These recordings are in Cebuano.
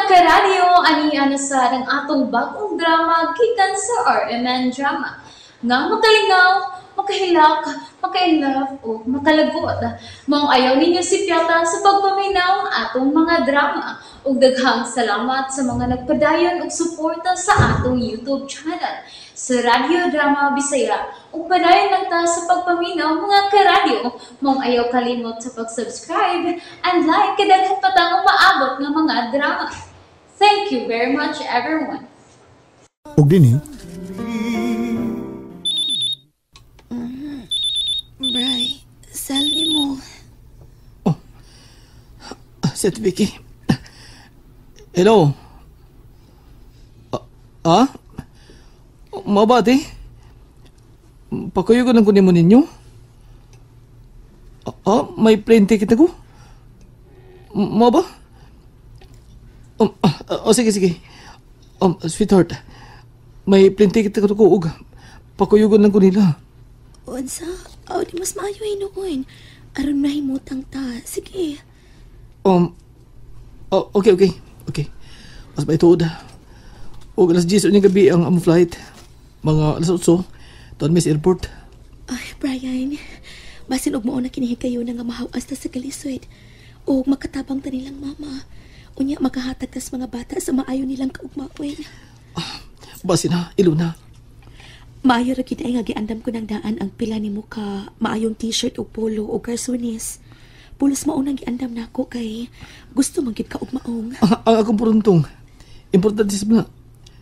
Karadyo, ani na sa ang atong bagong drama gikan sa RMN Drama nga makalingaw, makahilak, maka-inlove o makalagot. Maong ayaw ninyo sipyata sa pagpaminaw ang atong mga drama. Ug daghang salamat sa mga nagpadayon og suporta sa atong YouTube channel sa Radyo Drama Bisaya. Ug padayon lang ta sa pagpaminaw, mga karadyo. Maong ayaw kalimot sa pag-subscribe and like kay daghan pa tang umaabot nga mga drama. Thank you very much, everyone. Og dinhi, Bray, sal ni mo. Set Vicky. Hello. Ah? Mao ba, ate? Pakuyo ko lang kunin mo ninyo. May plane ticket ako. Mao ba? Oh, sige, sige. Sweetheart, may plane ticket ako ko og pakuyugon lang ko nila. Unsa? Oh, di mas maayo hinuon. Aron mahimutang ta. Sige. Oh, okay. Okay. Mas may tuod. Og alas 10 unyang gabi ang among flight. Mga alas 8, tuan mi sa airport. Ay, Brian. Basin og mao na kinihigayo na nga mahawas ta sa kalisod. O makatabang ta nilang mama. Unya makahatag tas mga bata sa maayo nilang kaugmaon. Basin na, ilo na. Maayo ra gid ay nga giandam ko ng daan ang pila nimo ka maayong t-shirt o polo o garsones. Pulos mao nang giandam nako kay gusto man gid ka og maong. Ang akong puruntong, importante sa mga.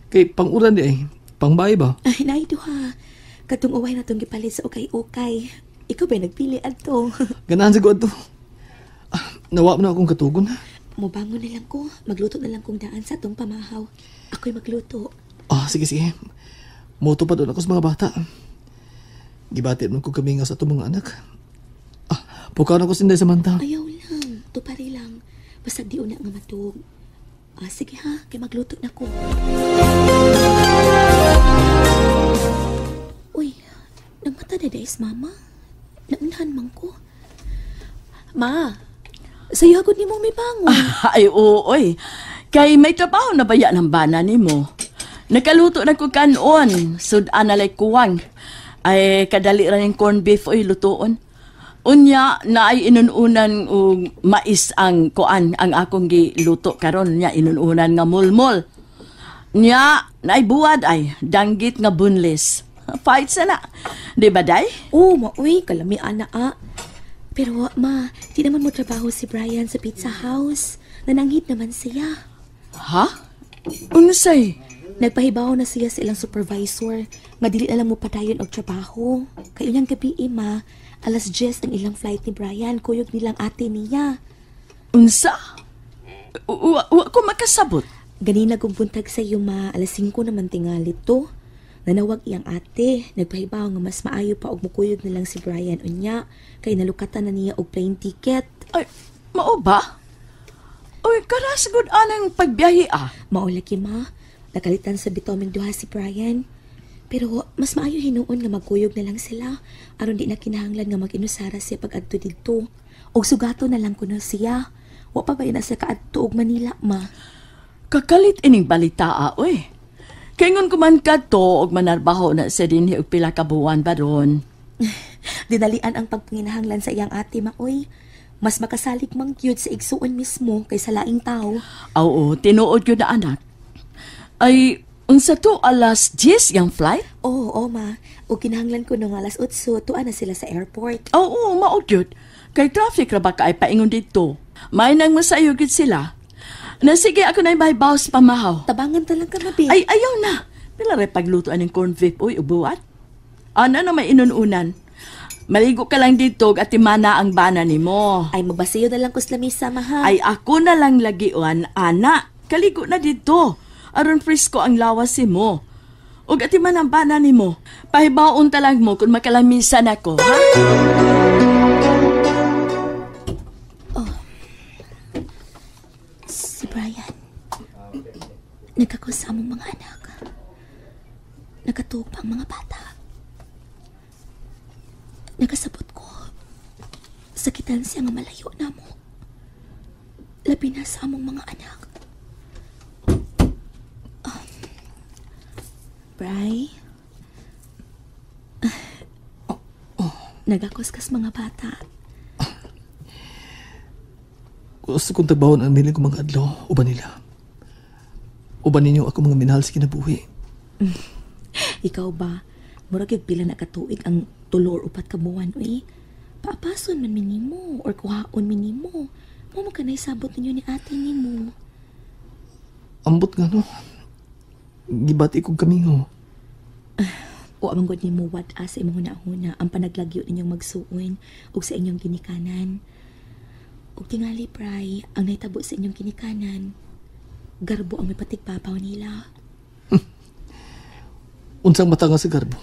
Kay panguran di ay, pangbay ba? Ay, naay duha. Katong uway na tong gipalit sa ukay-ukay. Ikaw ba'y nagpili adto? Ganahan sa to. Nawa mo na akong katugon. Mobangon na lang ko. Magluto na lang kong daan sa atong pamahaw. Ako'y magluto. Sige, sige. Moto pa doon ako sa mga bata. Gibati man ko kami nga sa itong mga anak. Pukaw na ko sinday Samantha. Ayaw lang. Tupari lang. Basta di una nga matug. Sige ha, kay magluto na ko. Uy, nagmata na dais, mama. Naunhan man ko. Ma, sa'yo agad ni mong may bangon. Ay, oo, oy. Kay may trabaho na baya ng bana ni mo. Nakaluto na ko kanon. Sudan na lay kuwang. Ay, kadali ra ning corned beef, oy, lutoon. Unya, na ay inununan og mais ang kuan, ang akong giluto karon nya inununan nga mulmol. Nya, naay buwad ay, danggit nga bunlis. Fight sana. Di ba, day? Oo, ma, uy, kalami ana, ah. Pero, ma, di naman mo trabaho si Brian sa Pizza House. Nananghid naman siya. Ha? Unsay? Nagpahibaw na siya sa ilang supervisor nga dili na lang mo padayon og trabaho. Kay unyang gabi, ma, alas 10 ang ilang flight ni Brian, kuyog nilang ate niya. Unsa? Wa ko makasabot. Ganina kong buntag sa iyo, ma, alas 5 naman tingali to. Nanawag iyang ate, nagpahibaw nga mas maayo pa og mukuyog na lang si Brian unya kay nalukatan na niya og plane ticket. Ay, mao ba? Uy, karas gud anang pagbiyahe ah. Mao lagi, ma. Nakalitan sa bitoming duha si Brian. Pero mas maayo hinuon nga magkuyog na lang sila aron di na kinahanglan nga mag-inusara siya pag-adto didto. Og sugato na lang kuno siya. Wa pa ba na sa kaadto og Manila, ma? Kakalit ining balita ah, oy. Kaingon ko man kadto og manarbaho na sa dinhi og pila ka buwan ba ron. Dinalian ang pagpanginahanglan sa iyang ate, ma, oy. Mas makasalig mang gyud sa igsuon mismo kaysa laing tao. Oo, tinuod gyud na anak. Ay, unsa to alas 10 yang flight? Oo, oo, ma. O kinahanglan ko nung alas 8, tuwa na sila sa airport. Oo, mao gyud. Kay traffic ra ba kaay paingon didto. May nang masayo gyud sila. Na sige, ako na may bawas pamahaw. Tabangan ta lang ka, mabi. Ay, ayaw na. Pila rin pagluto aning corned beef, uy, ubuat. Ano na may inununan? Maligo ka lang dito at timana ang bana ni mo. Ay, magbasiyo na lang ko sa lamisa, ma, ha? Ay, ako na lang lagian, ana. Kaligo na dito. Aron presko ang lawas si mo. Ug atiman ang bana ni mo. Pahibaon ta lang mo kung makalamisan ako, ha? Oh. Si Brian. Nagkakaw sa among mga anak. Nagkatuog pa ang mga bata. Nakasabot ko. Sakitan siya nga malayo na mo. Labi na sa among mga anak. Bray? Nagakos kas mga bata. Gusto kong tagbawon ang miling ko mga adlaw, uban nila. Uban ninyo ako mga minahal sa kinabuhi. Ikaw ba? Murag yung pila na katuig ang tulo or upat ka buwan, uy. Paapason man minimo or kuhaon minimo. Mo man kanay sabot ninyo ni ate nimo. Ambot nga no. Gibati kong kamingo. O amang god nimo wat sa imong hunahuna ang panaglagyo ninyong magsuon ug sa inyong ginikanan. Ug tingali, Pray, ang nahitabo sa inyong ginikanan, garbo ang may patigbabaw nila. Unsang mata nga sa garbo?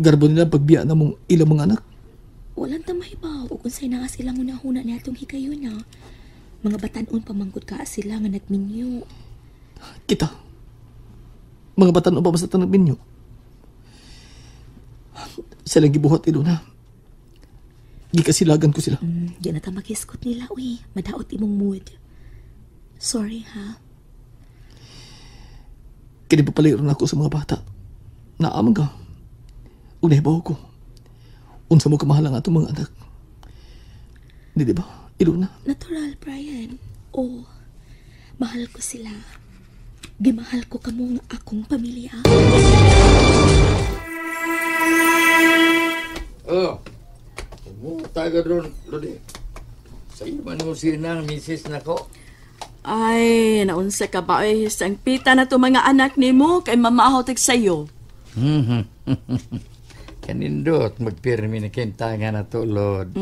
Garbo nila pagbiya na mong ilang mga anak. Walang tamahibaw ug unsay naa silang hunahuna niadtong higayuna. Mga batan-on pamangkot ka sila nga nagminyo. Kita. Mga batan-on pa basta nagminyo. Silang gibuhat ilo na. Gikasilagan ko sila. Di na ta magiskot nila, uy. Madaot imong mood. Sorry, ha? Kini papaliron ako sa mga bata. Naamang ka. Ug nahibaw ko. Unsa mo kamahal ang atong mga anak. Di, di ba? Ilo na. Natural, Brian. Oo. Mahal ko sila. Gimahal ko kamong akong pamilya. Oh, pumunta ka doon, Lodi. Sa iyo man mo sinang misis na ko. Ay, naunsa ka ba? Ay, sangpita na to mga anak ni mo kay mamahaw tag sayo. Kanindot, magpirmi na kinta nga na to, Lord.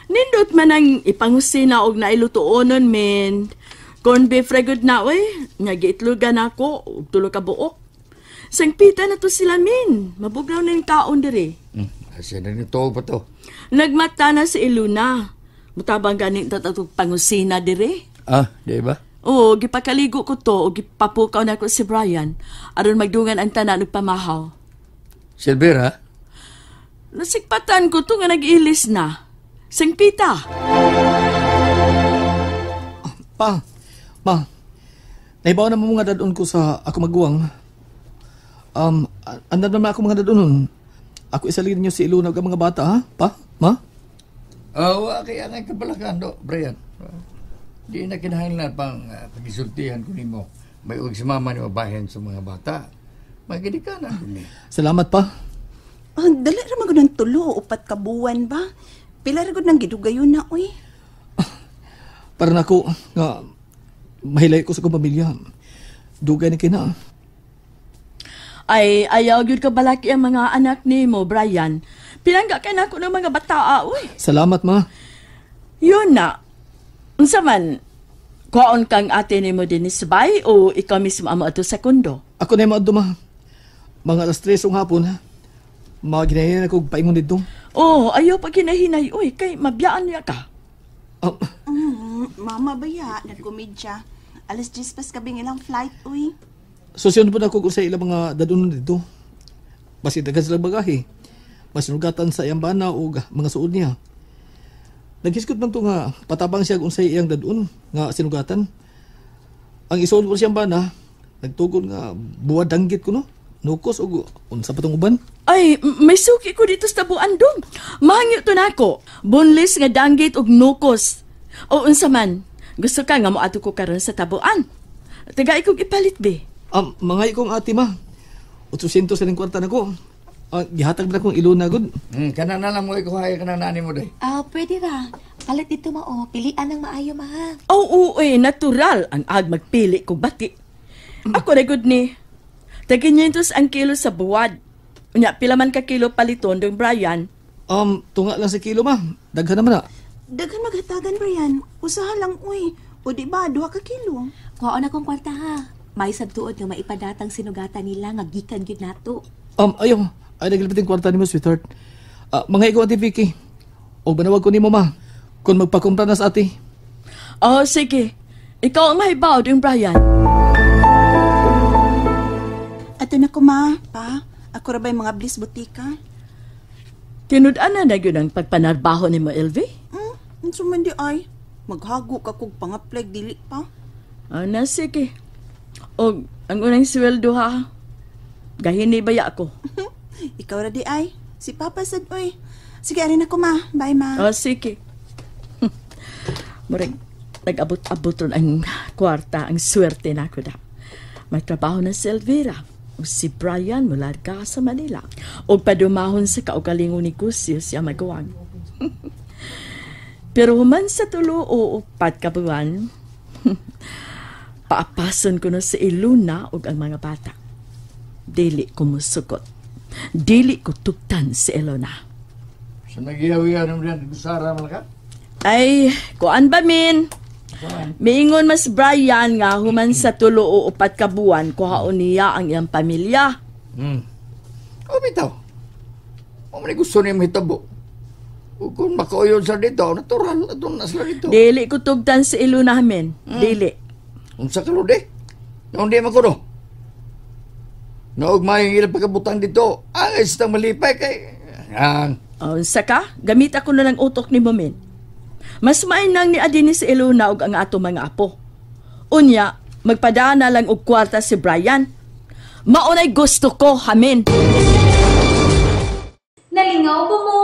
Nindot man ang ipangusina og nailutuonon, men. Corn beef ra gud na, oy. Nga giitlogan ako, og tulo ka buok. Sangpita na to sila, min. Mabugnaw na yung kaon diri. Asa na nito pa to? Nagmata na si Iluna. Mutabang ganin tatog pangusina diri. Ah, di ba? Oo, gipakaligo ko to, o gipapukaw na ko si Brian. Aron magdungan ang tanan og pamahaw. Silvera? Nasikpatan ko to nga nag-ilis na. Sangpita. Pa, ma, naibaw na mo mga dadon ko sa ako maguwang. Andan naman ako mga dadonon. Ako isaligin niyo si Iluna ug ang mga bata, ha? Pa, ma? Oh, kaya nga kabalakan do, Brian. Di na kinahanglan pang pagisultihan ko nimo. May og si mama ni mabahin sa mga bata. Magidi ka na dun eh. Salamat pa. Ah, dali ra man gud ang tulo, upat ka buwan ba? Pila ra gud nang gidugayon na, uy. Para nako nga mahilay ko sa akong pamilya. Dugay na kina. Ay, ayaw gyud ka balaki ang mga anak nimo, Brian. Pinangga ka na ako ng mga bataa, uy. Salamat, ma. Yun na. Unsa man, kuhaon kang ate nimo din bay o ikaw mismo ang moadto sa kondo? Ako na yung maadto, ma. Mga 3:00 ng hapon, ha? Mga ginahinay ako paingon dito. Oh, ayaw pa ginahinay, uy, kay mabiyaan niya ka. Ah, Mama baya, nagkomedya. 10:00 pas kabing ilang flight, uy. Susyon po na ako kung sa ilang mga dadunon dito. Basi daghan silang bagahe. Masinugatan sa iyang bana o mga suod niya. Naghiskot man to nga patabang siya kung sa iyang dadun nga sinugatan. Ang isuod ko siyang bana, nagtugon nga buwa danggit ko no. Nukos o unsa pa tong uban. Ay, may suki ko dito sa tabuan dong. Mahangyo to nako. Boneless nga danggit og nukos. O unsa man, gusto ka nga moadto ko karon sa tabuan. Taga ikog ipalit be. Mga ikong ate ma. 800 sa kwarta nako. Gihatag na akong iluna gud. Kana na lang mo ikuha kana nani mo day. Ah, pwede ra. Palit dito ma, oh. Pilian ang maayo, ma. Oo, eh, natural ang ag magpili kog bati. Ako na gud ni. Tag-500 ang kilo sa buwad. Unya, pila man ka kilo paliton dong Brian? Tunga lang sa kilo ma. Daghan naman na. Daghan maghatagan, Brian. Usaha lang, uy. O di ba, 2 ka kilo. Kuhaon akong kwarta, ha. May sabtuod nga maipadatang sinugatan nila nga gikan gyud nato. Ayaw. Ay, naglipit yung kwarta nimo, sweetheart. Mga ikaw, Ate Vicky. O banawag ko nimo, ma. Kung magpakumpra na sa ate. Oh, sige. Ikaw ang mahibaw, dong Brian. Ato na ko, ma. Pa, ako ra ba'y mga bliss butika? Tinud-an na gyud ang pagpanarbaho nimo, LV? Unsa man di ay? Maghago ka kog pangaplag dili pa. Ah, na sige. Og ang unang sweldo ha. Gahini baya ako. Ikaw ra di ay. Si Papa sad oy. Sige, ari na ko ma. Bye ma. Oh, sige. Murag, nag-abot-abot ron ang kwarta, ang swerte na ako da. May trabaho na si Elvira. O si Brian mularga sa Manila. O padumahon sa kaugalingong negosyo siya maguwang. Pero human sa tulo o 4 ka buwan, paapason ko na si Iluna ug ang mga bata. Dili ko musugot. Dili ko tugtan si Elona. Sa nagyawiyan naman yan, Sara man ka? Ay, kuan ba min? Miingon mas Brian nga human sa tulo o 4 ka buwan kuhaon niya ang iyang pamilya. O bitaw. O man gusto niya mahitabo. O kung makauyon sa dito, natural, atong na sila dito. Dili ko tugtan si Iluna min. Dili. Unsa ka lodi? Naon di man ko no? Naog mayong ilang pagkabutang dito, ang isang malipay kay... Ang... Unsa ka? Gamit ako na lang utok ni mo min. Mas mainang ni Adini si Iluna og ang ato mga apo. Unya, magpadana lang og kwarta si Brian. Maunay gusto ko, hamin. Nalingaw ba mo?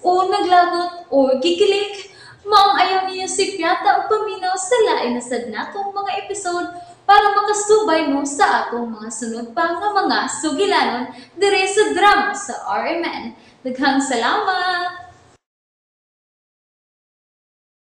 O naglagot o gikilig? Maong ayaw niyo si Piata o paminaw sa lain na sad natong mga episode para makasubay mo sa atong mga sunod pa nga mga sugilanon dire sa drama sa RMN. Daghang salamat!